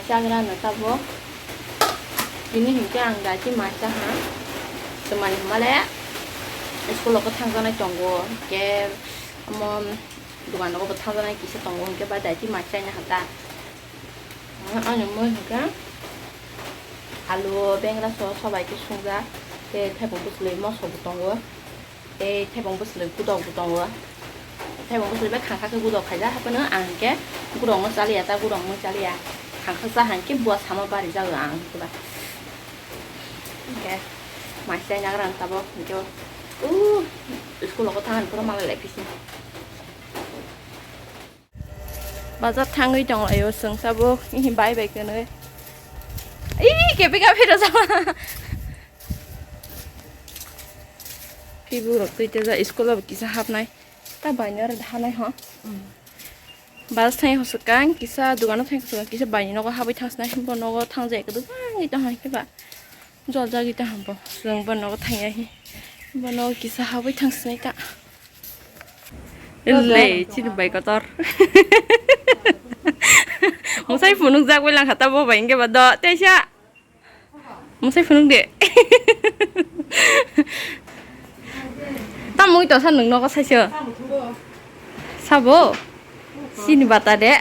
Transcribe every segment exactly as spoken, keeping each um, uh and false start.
Chagra no tabok. Tini hinkhe ang daiti mai cha ha. Twmani hwnmale school o kwthang janai tongo. Hinkhe omo dogan rogo bo thang janai kisa tongo. Hinkhe ba daiti mai chaina ha ta. Ani mui hinkhe alu bengra so sobai khe sungjak. Tei thaipung bwswlwi moso bo tongo. Tei thaibong bwswlwi gudok bo tongo. Thaibong bwswlwi bai khangkha khe gudok khaijak, haphano ang hinkhe gudokno chaliya, ta gudokno chaliya. Khangkha cha hinkhe bua sama bari jago ang hinkhe ba. Hinkhe mai chai nagra ang tabok hinkhe o school o thang ani phuru malai lai phisi. Bazar thangwi tong laio chwng sabo bai bai kwnwi. Ih, kepika phiro sama. Tei borok tei teja school o bo kisa hapnai. Ta baini oro hanai ho. Bus thai hosokang kisa dogano thai hosokang kisa baini nogo habwi thangsinai bo nogo thangjai kwdwk bangwi tong hai khe ba jol jagwi tong bo chwng bo nogo thangya hi bo nogo kisa habwi thangsinai ta. Le chini bai kotor. Musai phunuk jak bai lang kha ta bo bai hingke ba do teisa. Musai phunuk de. Tamui to sa nung nogo saisyo. Sabo. Sini bata de.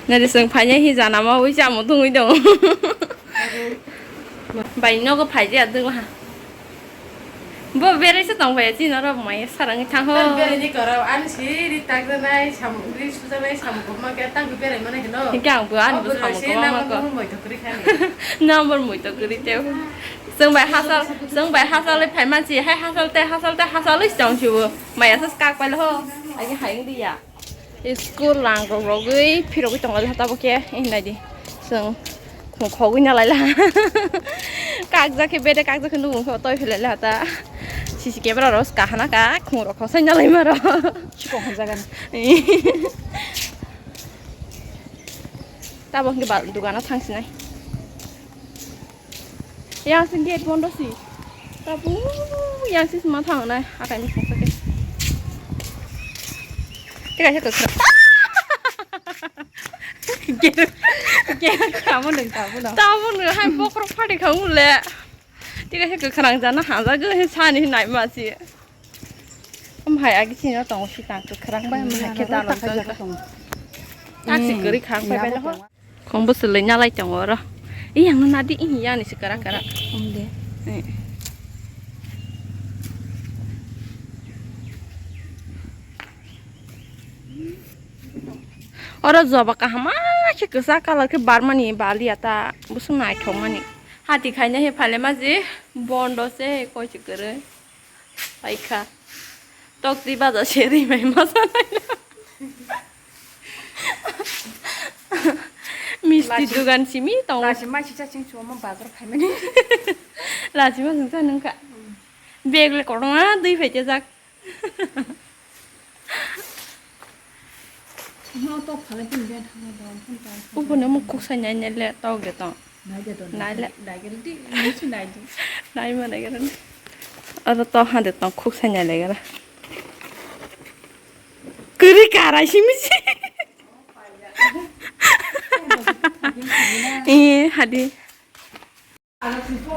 Nari seng phanya hi jana ma ui chamo tungui dong. Bai nogo phai je adung ha. Bo berai se tong bai chini oro mai sarang thang ho. Tang berai ni koro ani si ri tak nai samung ri suja nai samung ko ma ke tang berai mana hino. Hingke ang bo ani bo samung ko ma ko. Number moi to kuri te. Chwng bai hasal, chwng bai hasal le phai mansi hai hasal te hasal te hasal le chong si bo. Mai asa kak pai le ho. Agi hai ing di ya. School lang rok rogwi phirogwi tongo le hata bo khe hinai di. Chwng khung khogwi na laila. Kakjak khe bede kakjak khe nukung khe toi philai le hata. C C camera rok kahana ka khung rok khosai na lai maro. Chikon hwnjagan. Tabok hwnkhe ba dogano thangsinai. Yang sing gate bondo si. Tabu yang sing sima thang nai akai mi sung sake. Teka saka kra. Gate gate kamu deng tabu no. Tabu no hai bokrok phadi kamu le. Teka saka kra jana haja ge sani nai ma si. Am hai agi sini tongo si tang kwkhwrang bai am hai khe dalom tang. Tak si kwrwi khang pai bai lo. Khong bwswlwi nalai tongo oro. Iyang no nadi ih yani si kara kara. Ong de. Eh. Oro joba kaham khe kwchak colour khe barmani bali ata bwswk naithok mani. Hati khaina he phaile maji bondo se koi si kwrwi. Paikha. Tokti baja se rimai masa naina. Misti dugan simi tongo. Lasi mai si chaching chuo mo bazar phaimani. Lasi ma sungsa nungkha. Bag le kotorma dui phai tejak. No tok phalai tini bag thangma dong phun ta. Ubo no muk kuk sai nai nai le tok de tong. Nai de tong. Nai le. Nai gere di, nai si nai di. Nai ma nai gere. Aro to ha de tong kuk sai nai le gere. Kwrwi karai simi si. Eh, hadi.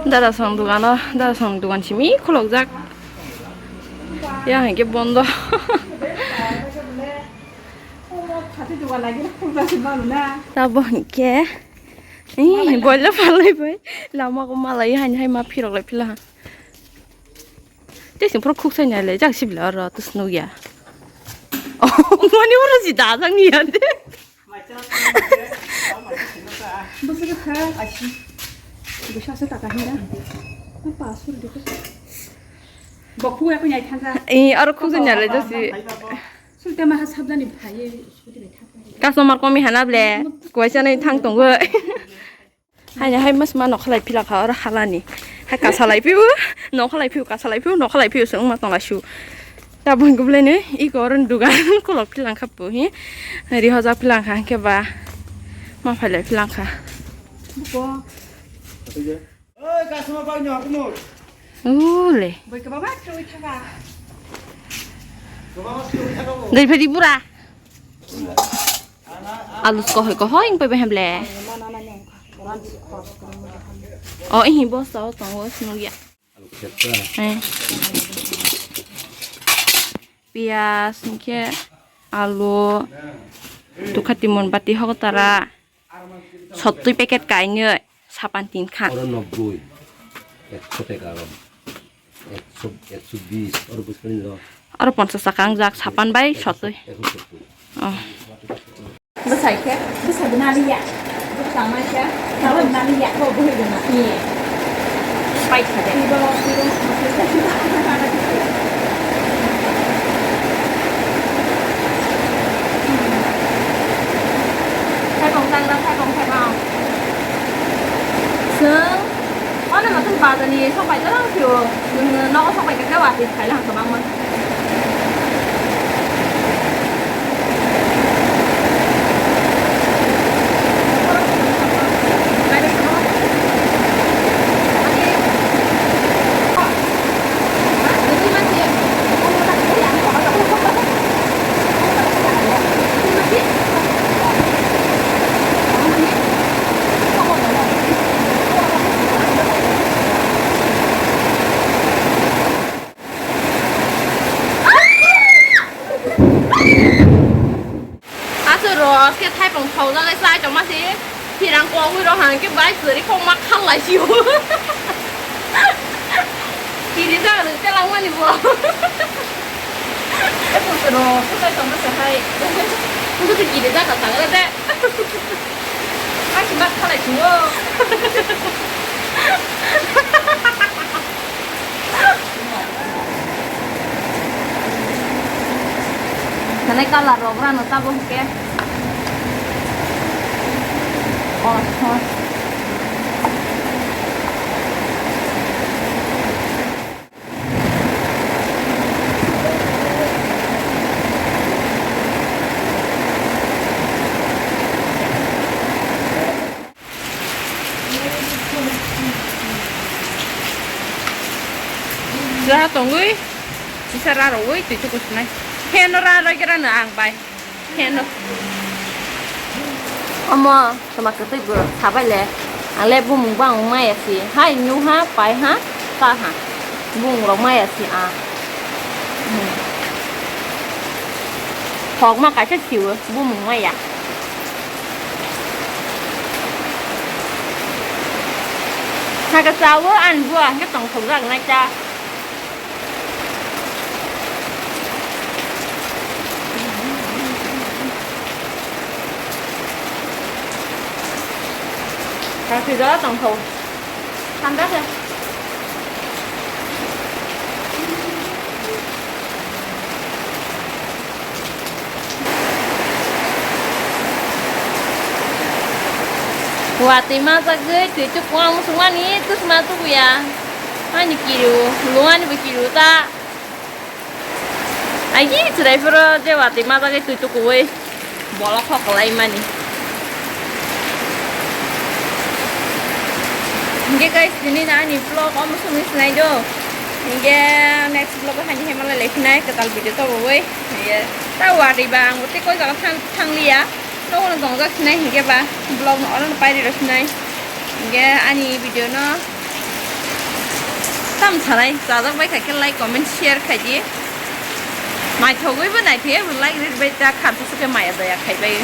Dada song dogano, dada song dogan simi khulokjak. Yang hingke bondo. Tabo hingke. Ih, boila palai bai. Lama ko malai hai hai ma phirok lai phila. Tei sing phuru khuk sai nai le jak sibla oro tus nugya. Oh, mani oro si dajak ni ya de. Bwswk kha? Bwswk se taka hinda? Pasur dikhe. Bokhu ya kunyai thangkha. Eh, aro khuk sai nai le jak si. Sulte maha sabjani phaiye, sulte bai thapa. Customer komi hana ble, kuaisa nai thang tongo. Haini hai mas ma nokhalai phila kha oro halani. Hai kasalai phiu, nokhalai phiu, kasalai phiu, nokhalai phiu se wngma tongla su. Tabuk bwlai ni iko oro ni dugan kolok philang kha pu hi. Rihojak philang kha hwnkhe ba ma phailai philang kha. Buko. Oi, customer bai no kuno. Ule. Boi kebaba troi thaka. Dai phadi pura. Alu kohoi kohoi wng pai bai hemle. O ihi bosta o tongo sinugya. Eh. Piyaj, hingkhe alu, dukha timon bati hokotara, sottui packet kainwi sapan tin kha. Oro nobboi, ekso taka aro, ekso, ekso bis, oro bwskango. Oro ponchas taka wngjak, sapan bai sottui. Ekso sottui. Oh. Bwsai khe, bwsai bo nani ya. Bwsai ma khe, tala nani ya, bo bwrwi bo nani. Pai kha de. Thaibong tangra, thaibong, thaibong. Chwng, ano matung bazani sok bai jora phio. Nogo sok bai khe watwi khaila hangkhe bangma. Aswk rw khe thaipung thawjak khe chai tongma se, phirang kogwi rw hang khe bai kwrwi kok ma khal lai sio. Kiri jak rw telangmani bo. Thaipung rw khe chai tongma se hai. Kiri jak ka tang re de. Hai si ma khal lai sio. Nani colour rok rano tabuk hwnkhe. Oh, oh. Jaha tongwi, kisa ra rogwi twi chuku sunai. Fan no ra roi khe rano ang bai. Fan no. Omo, toma kwtwi bo sabai le. Ang le bumung bang maya si. Hai nyu ha, pai ha, ta ha. Bumung rok maya si ang. Hmm. Hok ma kaisa siwo, bumung maya. Saka chawo ani bua hwnkhe tongthokjak nai ta. Saka sijak tongthok. Thanda khe. Watwi majagwi twi tuku ang muchungmani twsma tukuya. Ani kiru, lungani bo kiru ta. Aigi chwrai phoro je watwi majagwi twi tukuwi bolok hoklaimani. Hingke guys, tini na ani vlog omo sumi sinai do. Hingke next vlog o haini hemala lesinai kwtal video tobogwi. Hingke ta watwi ba ang tei koi jaga thang, thangliya. Nogo no tongjak sinai hingke ba vlog no oro no pairi rw sinai. Hingke ani video no tam sanai chajak bai kha khe like, comment, share khai di. Naithogwi bo naithoya bo like rit bai ta kharsa sukhe maya daya khai bai.